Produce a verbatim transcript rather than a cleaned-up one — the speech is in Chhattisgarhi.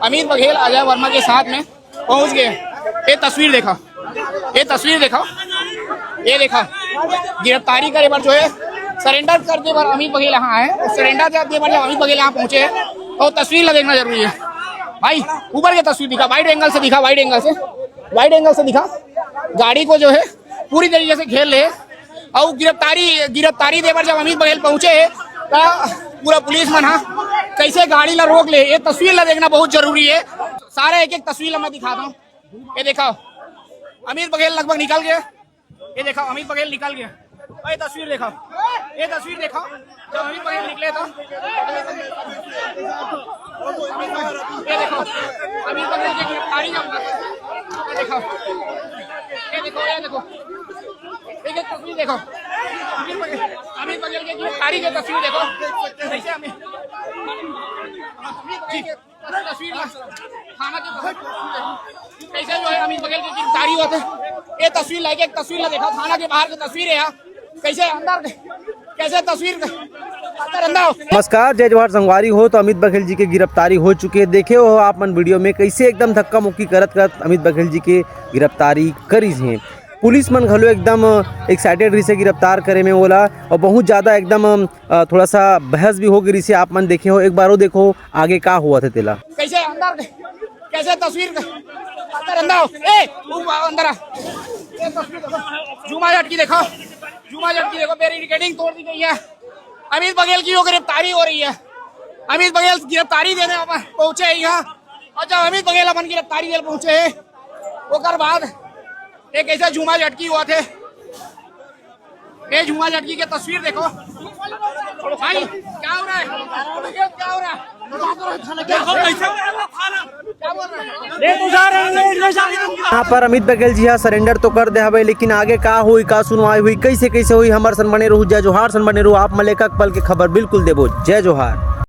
अमित बघेल अजय वर्मा के साथ में पहुंच गए। ये तस्वीर देखा, ये तस्वीर देखा, ये देखा, गिरफ्तारी करे बर जो है, सरेंडर कर दे बर अमित बघेल यहाँ आए, और सरेंडर कर दे बर जब अमित बघेल यहाँ पहुंचे हैं, तो तस्वीर ला देखना जरूरी है भाई। ऊपर की तस्वीर दिखा, वाइड एंगल से दिखा, वाइड एंगल से, वाइड एंगल से दिखा, गाड़ी को जो है पूरी तरीके से घेर ले। और गिरफ्तारी, गिरफ्तारी दे बर जब अमित बघेल पहुंचे, त पूरा पुलिस मन हा कैसे गाड़ी ला रोक ले, ये तस्वीर ला देखना बहुत जरूरी है। सारे एक एक तस्वीर ला मैं दिखाता हूँ। ये देखा, अमित बघेल लगभग निकल गए। ये देखा, अमित बघेल निकल गए। ये तस्वीर देखा, ये तस्वीर देखा, जब अमित बघेल निकले तो ये देखो, अमित बघेल की गिरफ्तारी जब, ये देखो, ये देखो, ये देखो, एक एक तस्वीर देखो, अमित बघेल, अमित बघेल की गिरफ्तारी की तस्वीर देखो, कैसे अमित, अमित बघेल की तस्वीर, थाना के बाहर, कैसे जो है अमित बघेल की गिरफ्तारी होते, ये तस्वीर लाइक एक तस्वीर ला देखा, थाना के बाहर की तस्वीर है यहाँ, कैसे अंदर, कैसे तस्वीर अंदर, अंदर हो। नमस्कार, जय जोहार संगवारी हो। तो अमित बघेल जी के गिरफ्तारी हो चुके हे, देखे हो आप मन वीडियो में कैसे एकदम धक्का मुक्की करत करत अमित बघेल जी के गिरफ्तारी करिस हे। पुलिस मन घलो एकदम एक्साइटेड रहिस हे गिरफ्तार करे में ओला, और बहुत ज्यादा एकदम अ, थोड़ा सा बहस भी हो गई रहिस हे। आप मन देखे हो, एक बार वो देखो आगे का हुआ था तेला। कैसे अंदर, कैसे तस्वीर अंदर अंदर हो। ए, तू अंदर आ। ये तस्वीर देखो। जूमा झटकी देखो, जूमा झटकी देखो, बैरिकेडिंग तोड़ दी गई है। अमित बघेल की वो गिरफ्तारी हो रही है। अमित बघेल गिरफ्तारी देने अपन पहुंचे हैं यहाँ, और जब अमित बघेल अपन गिरफ्तारी देने पहुंचे हैं, ओकर बाद एक ऐसा जूमा झटकी हुआ थे। ये जूमा झटकी के तस्वीर देखो भाई, क्या हो रहा है? क्या हो रहा है? देखो कैसे हो रहा है थाना। क्या बोल रहा है? यहाँ पर अमित बघेल जी हा सरेंडर तो कर दे हवे, लेकिन आगे का हुई, का सुनवाई हुई, कैसे कैसे हुई, हमर सन बने रहू, जय जोहार सन बने रहू, आप मन एक एक पल के खबर बिल्कुल देबो। जय जोहार।